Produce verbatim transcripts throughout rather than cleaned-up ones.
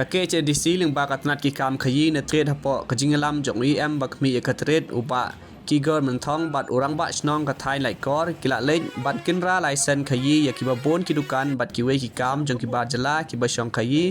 Ka K H A D C lyngba ka tnat ki kam khaïi ne trade hapoh ka jingïalam jong u E M ba khmih ïa ka trade u Bah Kiger Mynthong bad u Rangbah Shnong ka thaiñ Laitkor ki la leit ban kynra laisen khaïi ïa kiba bun ki dukan bad kiwei ki kam jong ki bar jylla kiba shong khaïi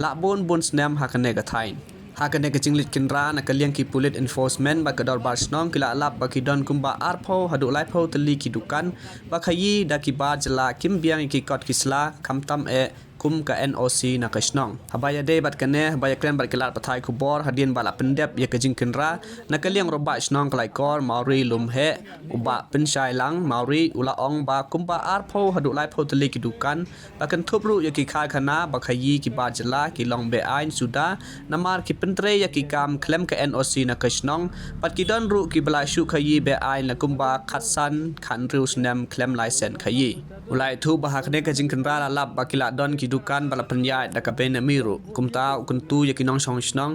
la bun bun snem ha kane ka thaiñ. Ha kane ka jingleit kynra na ka liang ki pulit enforcement bad ka dorbar shnong ki la lap ba ki don kumba arphew haduh laiphew tylli ki dukan ba khaïi da ki bar jylla kim biang ïa ki kot ki sla khamtam eh kum ka N O C na ka shnong. Haba ïadei bad kane, haba ïakren bad ki lad pathai khubor hadien ba la pyndep ïa ka jingkynra na ka liang u Rangbah Shnong ka Laitkor Mawrie Lumheh, u Bah Pynshailang Mawrie u la ong ba kumba arphew haduh laiphew tylli ki dukan ba kynthup ruh ïa ki karkhana ba khaïi ki bar jylla ki long be-aiñ suda namar ki pyntrei ïa ki kam khlem ka N O C na ka shnong bad ki don ruh kiba la shu khaïi be-aiñ la kumba khatsan khathynriew snem khlem laisen khaïi. U la ïathuh ba ha kane ka jingkynra la lap ba ki la don ki dukan ba la pynïaid da ka benami ruh. Kumta u kyntu ïa ki nongshong shnong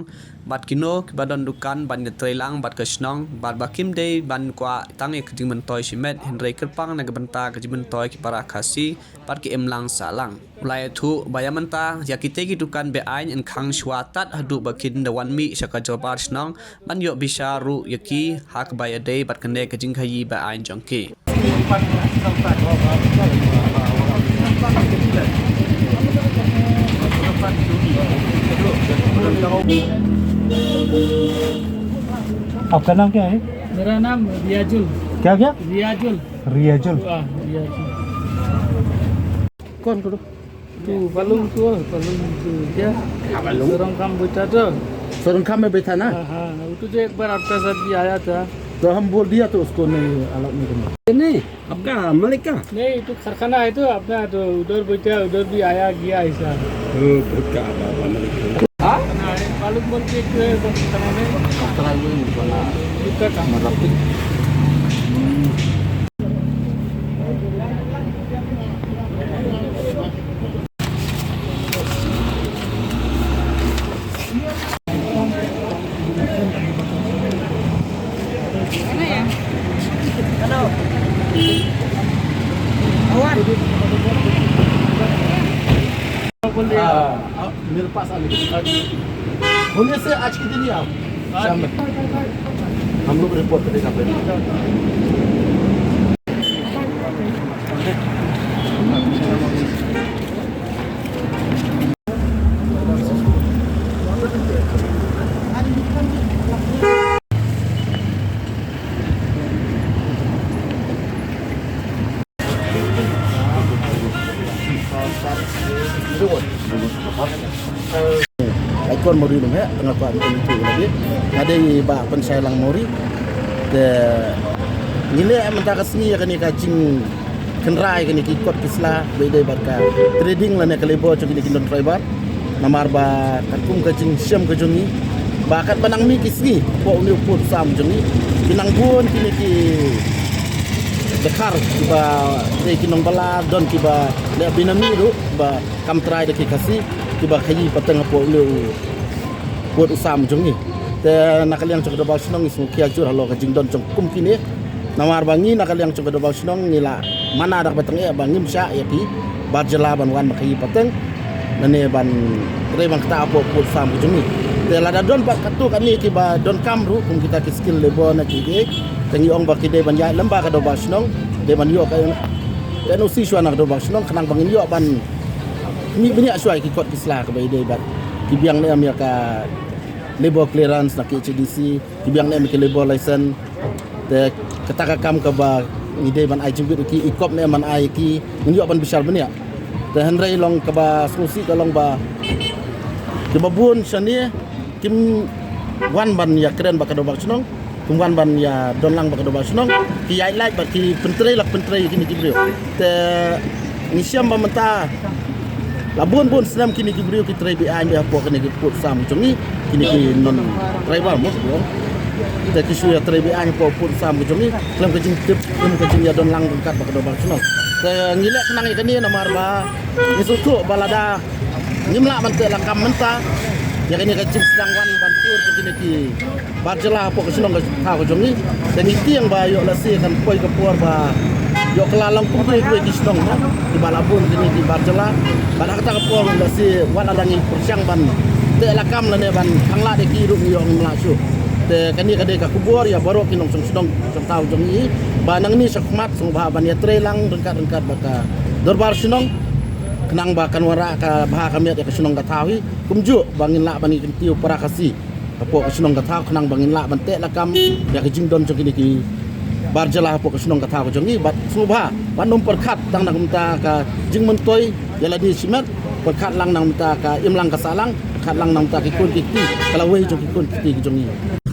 bad kino kiba don dukan ban ïatreilang bad ka shnong bad ba kim dei ban kwah tang ïa ka jingmyntoi shimet hynrei kyrpang na ka bynta ka jingmyntoi ki para Khasi bad ki imlang sahlang. U la ïathuh ba ïa mynta ïa kitei ki dukan be-aiñ yn khang shuwa tad haduh ba kin da wan mih sha ka dorbar shnong ban ïoh bishar ruh ïa ki ha kaba ïadei bad kane ka jingkhaïi be-aiñ jong ki. आपका नाम क्या है? मेरा नाम रियाजुल। क्या क्या? रियाजुल। रियाजुल। हाँ, रियाजुल। कौन करो? तू बालूम तू, बालूम तू क्या? हाँ, बालूम। सोरंगखाम बैठा तो? सोरंगखाम में बैठा ना? हाँ, हाँ, वो तो जो एक बार आपका साथ भी आया था। तो हम बोल दिया तो उसको नहीं, अलाउ नहीं करना। नहीं, आपका मालिक का? नहीं, तो कारखाना है तो अपना तो उधर बैठा, उधर भी आया गया ऐसा। ओ, बहुत का मालिक। हाँ? मालिक बोल के एक है, बस कारखाना में। कारखाना में बना। कितना काम? मतलब। हाँ, हाँ, मेरे पास आने के लिए। होने से आज के दिन ही आप शाम में हम लोग रिपोर्ट करेगा फिर। Ai kon Mori num he, tengah kuat num tu lagi. Nga dei Bah Pynshailang Mori. Te ngi leh mynta ka sngi ïa kane ka jingkynra ïa kine ki kot ki sla ba ïadei bad ka trading lane ka labor jong kine ki non tribal. Namar ba katkum ka jingshem ka jong ngi ba katba nang mih ki sngi hapoh une u pud u sam jong ngi, ki nang bun kine ki dkhar kiba dei ki nongbylla, don kiba leh benami ruh ba kam trai da ki Khasi kiba khaïi pateng hapoh une u pud u sam jong ngi. Te na ka liang jong ka dorbar shnong ngi sngewkhia jur halor ka jingdon jong kum kine. Namar ba ngi na ka liang jong ka dorbar shnong ngi la mana da kaba tyngeh ba ngim shah ïa ki bar jylla ban wan ban khaïi pateng lane ban trei ban ktah hapoh pud u sam ka jong ngi. Te lada don pat katto katne kiba donkam ruh kum kita ki skilled labor na ki ei, te ngi ong ba ki dei ban ïaid lyngba ka dorbar shnong, dei ban ïoh ka N O C shuwa na ka dorbar shnong khnang ba ngin ïoh ban mih bniah shuwa ïa ki kot ki sla kaba ïadei bad ki biang ne em ïa ka labor clearance na K H A D C, ki biang ne em ïa ki labor license. Te kata ka kam kaba ngi dei ban ai jingmut ïa ki, i kop ne em ban ai ïa ki, ngin ïoh ban bishar bniah. Te hynrei long kaba sngewsih ka long ba kiba bun shane kim wan ban ïakren bad ka dorbar shnong, kim wan ban ïadon lang bad ka dorbar shnong, ki ïaid lait bad ki pyntrei la pyntrei ïa kine ki briew. Te ngi shem ba mynta la bun bun snem kine ki briew ki trei be-aiñ hapoh kine ki pud sam jong ngi, kine ki non tribal mo. Te ki shu ïatrei be-aiñ hapoh pud sam jong ngi khlem ka jingtip, khlem ka jingïadon lang ryngkat bad ka dorbar shnong. Te ngi leh khnang ïa kane namar ba ngi sngewthuh ba lada ngim lah ban teh lakam mynta ïa kane ka jingsdang wan ban pur ïa kine ki bar jylla hapoh ka shnong ka thaw ka jong ngi. Te ngi tieng ba ïoh lehse kan poi ka por ba ïoh kylla long kum kiwei kiwei ki shnong mo kiba la bun kine ki bar jylla. Bad ha kata ka por lehse wat lada ngi pyrshang ban Te la kam lane ban khang lad ïa ki ruh ngi ïoh ngim lah shuh. Te kane ka dei ka khubor ïa baroh ki nongshong shnong shong thaw jong ngi ba nangne shakhmat sngewbha ban ïatrei lang ryngkat ryngkat bad ka dorbar shnong khnang ba kan wanrah ka bha ka miat ïa ka shnong ka thaw hi. Kumjuh ba ngin lah ban ïa kyntiew para Khasi hapoh ka shnong ka thaw khnang ba ngin lah ban teh lakam ïa ka jingdon jong kine ki bar jylla hapoh ka shnong ka thaw ka jong ngi bad sngewbha ban ym pyrkhat tang na ka bynta ka jingmyntoi ïa lade shimet, pyrkhat lang na ka bynta ka imlang ka sahlang, pyrkhat lang na ka bynta ki khun ki kti, ka lawei jong ki khun ki kti ki jong ngi.